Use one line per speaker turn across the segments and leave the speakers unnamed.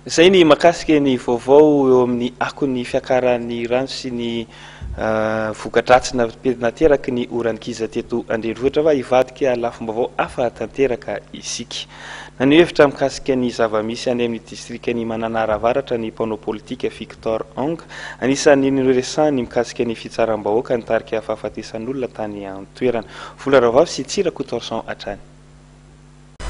Izay ny mahakasika ny vaovao eo amin'ny akon'ny fiakaran'ny rano sy ny voka-dratsy nateraky ny oran-kiza teto an-drenivohitra fa hivadika lafim-baovao hafa tanteraka isika. Naneho hevitra mikasika ny zava-misy any amin'ny distrikan'i Mananara Avaratra ny mpanao politika Victor Ong. Anisan'ny noresahiny mikasika ny fitsaram-bahoaka nitarika fahafatesan'olona tany an-toerana. Vola Rahavavy sy Tsirakotorson hatrany.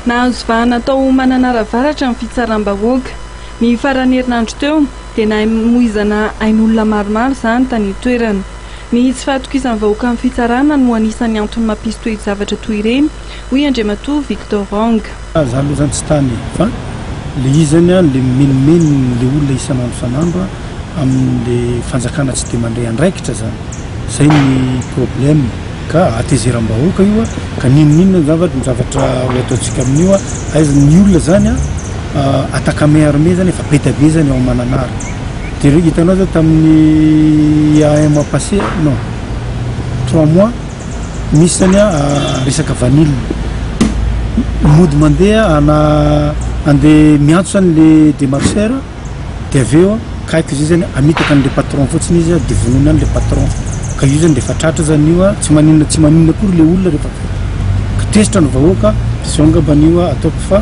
Nahazo vahana tao Mananara Avaratra ny fitsaram-bahoaka. Ny faran'ny herinandro teo dia namoizana ain'olona maromaro izany tany an-toerana. Ny tsy fahatokisan'ny vahoaka ny fitsarana no anisan'ny antony mampisy toe-javatra toy ireny, hoy Andriamatoa Victor Rong.
Za aloha zany tsy tany e, fa le izy zany an, le mimenomenona le olona isan'andro isan'andro amin'le fanjakana tsy de mandray andraikitra zany, zay ny problème. Ka hatezeram-bahoaka io ka n'inon'inona zavatra ny zavatra ho ataontsika amin'io aiza ny olona zany a attaque à main armée zany efa be dia be zany ao Mananara de hitanao zao tamin'ny il y a un mois passé non 3 mois misy zany a resaka vanille mody mandeha ana andeha miantso zany le démarcheur de avy eo kaiky izy zany amitaka an'le patron fotsiny izy de vonoina any le patron. Ka io zany rehefa tratra zany io a tsy maninona, tsy maninona akory le olona rehefa ka tezitra ny vahoaka zao angambany io a ataoko fa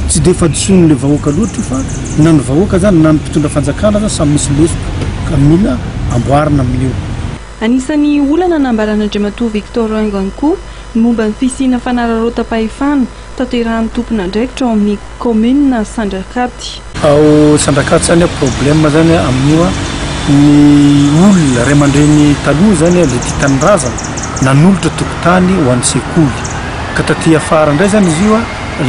tsy de fahadisoan'le vahoaka loatra io, fa na ny vahoaka zany na ny mpitondra fanjakana zany samy misy lesoka ka mila amboarina amin'io.
Anisan'ny olana nambaran'Andriamatoa Victor Rong ihany koa ny momba ny fisiana fanararaotam-pahefana tanterahan'ny tompon'andraikitra ao amin'ny kaominina Sandrakaty.
Ao Sandrakaty zany problème zany amin'io a ny olona ray aman-dreny taloha zany le tia tanindrazana nanolotra tokotany ho an'ny sekoly, ka taty afara indray zany izy io a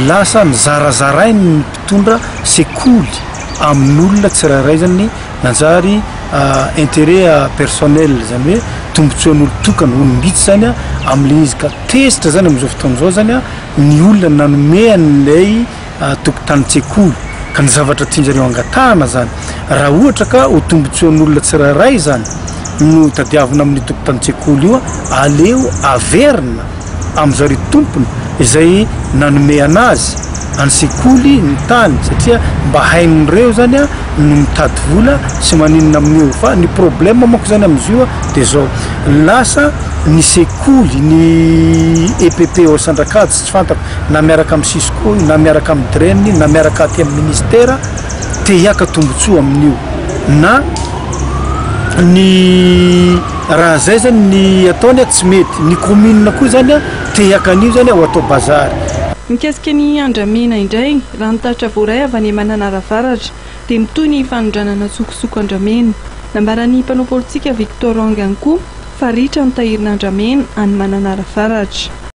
lasa nizarazarainy ny mpitondra sekoly amin'olona tsirairay zany, nanjary intérêt personnel zany, hoe tombontsoan'olo tokana, olom-bitsy zany a am'le izy. Ka tezitra zany am'izao fotoana izao zany a ny olona nanomean'ilay tokotanin-tsekoly. Ka ny zavatra tianjareo angatahana zany, raha ohatra ka ho tombontsoan'olona tsirairay zany no tadiavina amin'ny tokotanin-tsekoly io, aleo averina am'zareo tompony izay nanome anazy any sekoly ny tany, satria mba hain'ireo zany a no mitady vola sy maninona amin'io. Fa ny problème manko zany am'izy io a de zao: lasa ny sekoly, ny EPP ao Sandrakaty, tsy fantako na miaraka amin'ny Cisco na miaraka amin'ny DREN na miaraka aty amin'ny ministera, te hiaka tombontsoa amin'io. Na ny raha zay zany ny ataony a tsy mety, ny commune koa zany a te hiaka an'io zany ho atao bazary.
Mikasika ny andramena indray, raha ny tatitra voaray avy any Mananara Avaratra dia mitohy ny fanondranana tsokosoko andramena. Nambaran'ny mpanao politika Victor Rong ihany koa fa ritra ny tahirin'andramena any Mananara Avaratra.